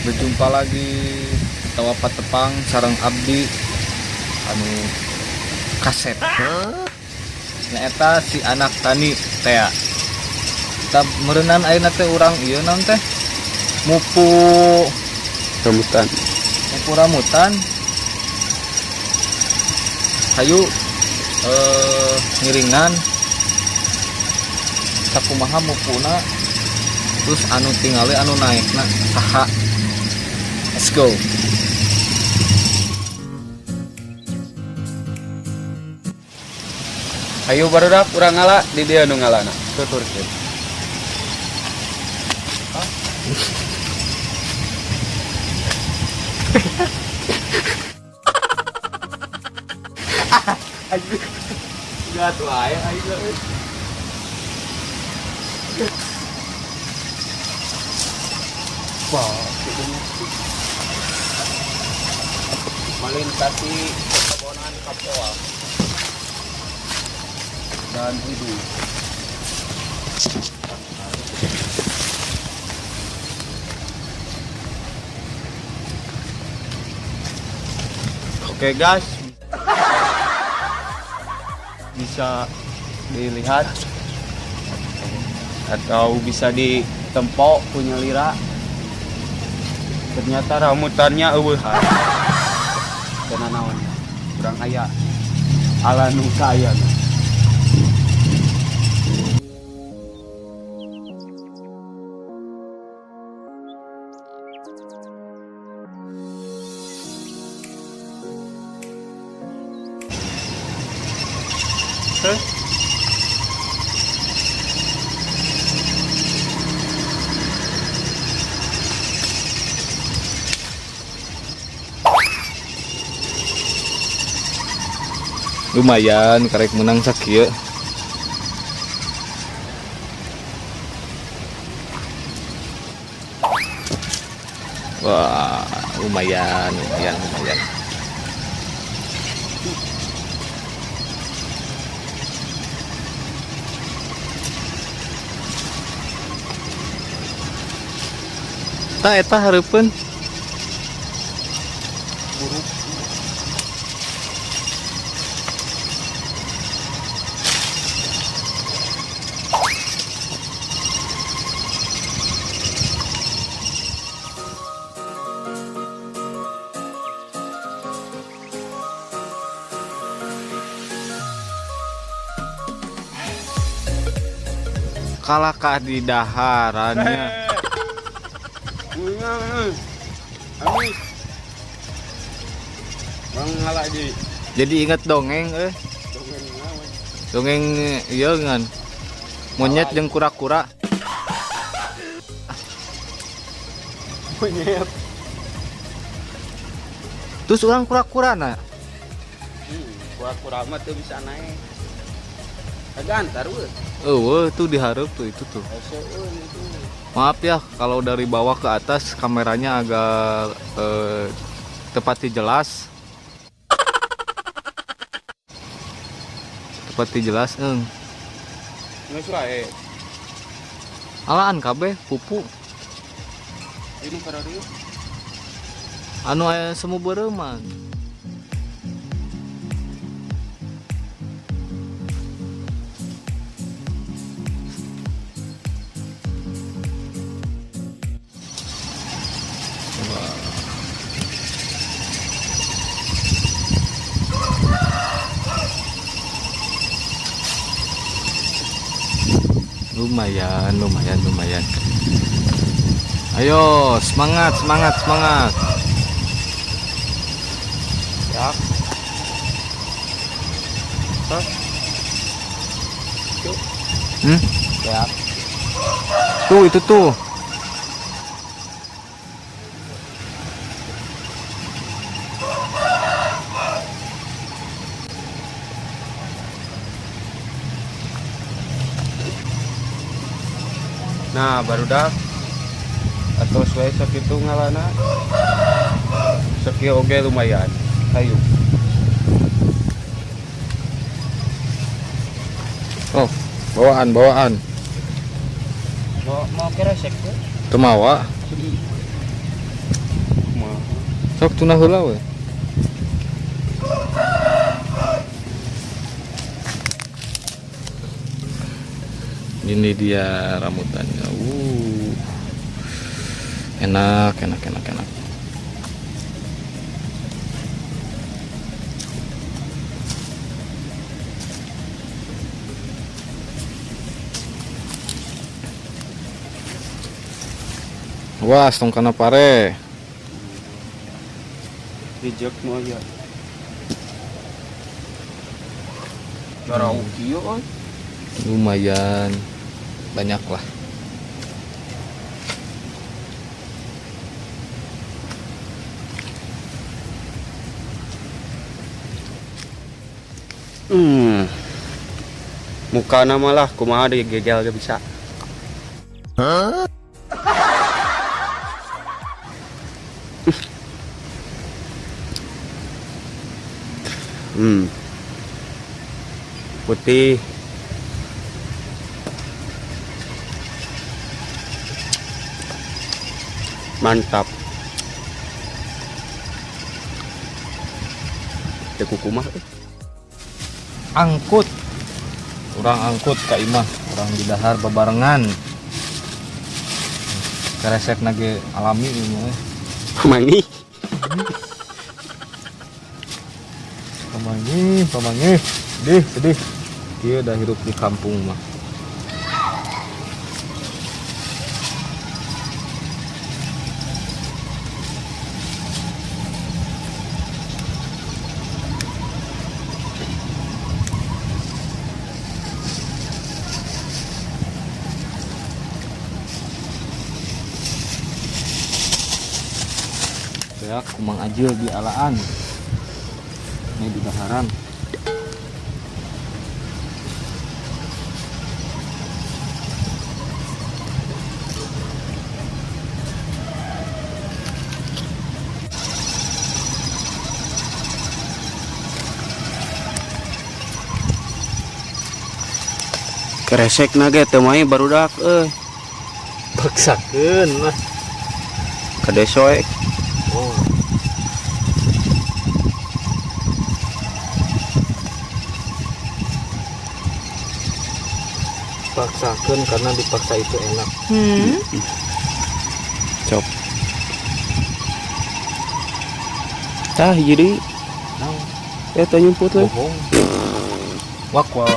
Berjumpa lagi atawa patepang sareng abdi anu kaset. Nyaeta si anak tani tea. Kita meureunan ayeuna teh urang ieu naon teh? Mupu rambutan. Mupu rambutan. Hayu ngiringan sakumaha mupuna, terus anu tingali anu naekna saha. Let's go. Ayo barudak urang ngala di dieu nu ngalana. Tuturkeun. Udah tuh ayo ayo. Wah, melintasi perkebunan Kapoa dan hidup. Oke guys, bisa dilihat atau bisa ditempok punya lira. Ternyata rambutannya eueuhan. Karena naon? Kurang aya. Ala nu kaya. Lumayan karek menang sakieu. Wah, lumayan, lumayan, lumayan. Tah eta hareupeun. Buruk. Kalakah di daharannya. Amis. Bang ngalah di. Jadi inget dongeng eh. Dongeng naon? Dongeng ieu ngan. Monyet jeung kura-kura. Monyet. Terus orang kura-kura na. Kura-kura mah teu bisa naik. Kagak antar we. Eueuh, tuh dihareup tuh itu tuh. Heuseun itu. Maaf ya kalau dari bawah ke atas kameranya agak tepati jelas. Tepati jelas eung. Geus wae. Alaan kabeh pupu. Ini kararieu. Anu aya semu beureuman. Lumayan, lumayan, lumayan. Ayo, semangat, semangat, semangat. Ya. Hah? Hmm? Ya. Tuh, itu tuh. Nah, barudak atau wae sakitu ngalana. Sakieu oge lumayan. Hayu. Oh, bawaan, bawaan. Mau keresek tuh? Teu mawa. Sok tuna heula we. Ini dia rambutannya. Enak, enak, enak, enak. Wah, tong kana pare. Reject nu aya. Jarau kieu euy. Lumayan banyak lah. Mukana malah kumaha digegel ge bisa. Huh? Putih. Mantap. Teh kukumah. Angkut. Urang angkut ka imah, urang di dahar babarengan. Keresek nage alami ieu mah. Pamangi. Pamangi, pamangi. Sedih, sedih. Kieu dah hirup di kampung mah. Ya, kumang ajil di alaan. Ini di daharan. Keresek nage teu mae barudak euy. Paksakeun lah. Kadesoek. Oh. Paksakeun karena dipaksa itu enak. Cok. Tah jadi. Naon? Eta nyumput we. Bohong. Wak wak.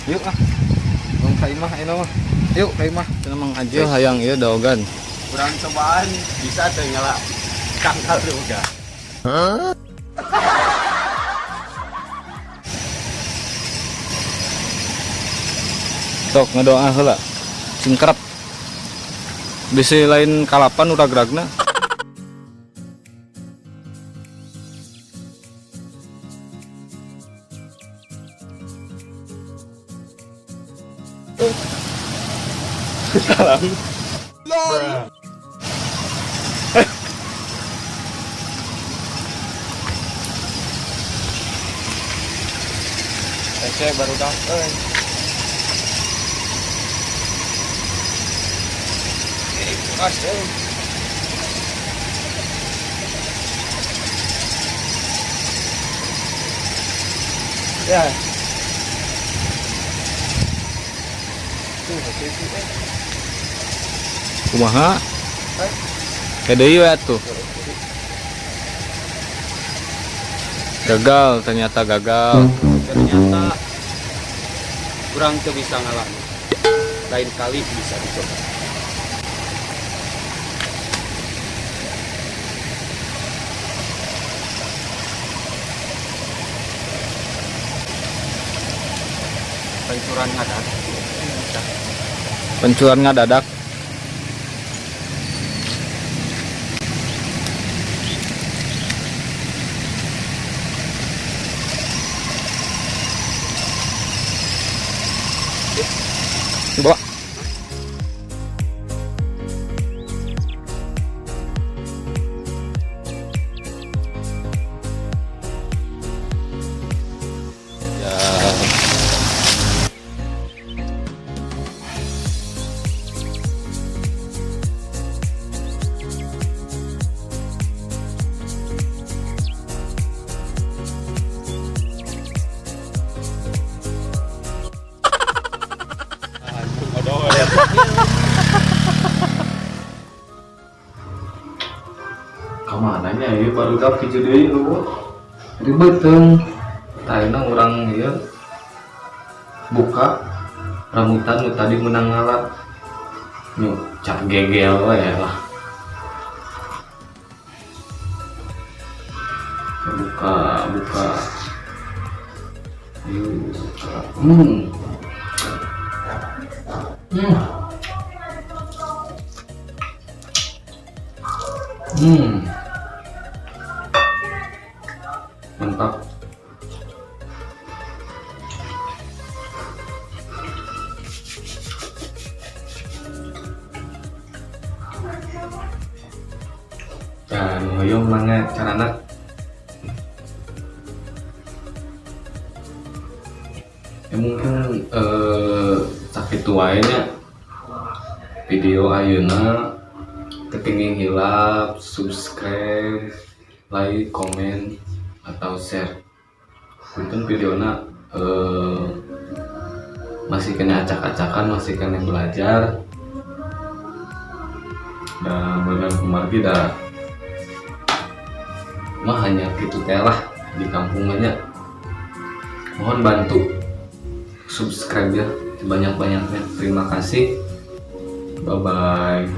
Yuk ah. Bang ka imah ayeuna mah. Yuk ka imah. Cenah Mang Ajil hayang ieu daogan. Kurang cobaan bisa teu nyala tangkal udah. Hah? Sok ngadoa heula. Sing kerep. Bisi lain kalapan uragragna. Salam. Lol. Ece baru dah. Keras, euy. Ya. Tuh, hati-hati, eh. Kumaha? Deui we atuh. Gagal, ternyata gagal. Ternyata kurang teu bisa ngalamin. Lain kali bisa dicoba. Pancuran ngadadak. Pancuran ngadadak. Bawa. Ya. Barudak hiji deui euweuh. Di beuteung. Tah, ayeuna urang ieu buka rambutan nu tadi menang ngala. Nu cap gegel we lah. Buka, buka. Yuk, buka. Mantap. Dan hoyong mangga carana. Ya mungkin sakitu wae nya video ayeuna. Teu kenging hilap subscribe, like, komen, atau share. Punten videona masih kena acak-acakan, masih kena belajar dan benar kumargi dah mah hanya gitu teh lah di kampungnya. Mohon bantu subscribe ya sebanyak-banyaknya. Terima kasih, bye bye.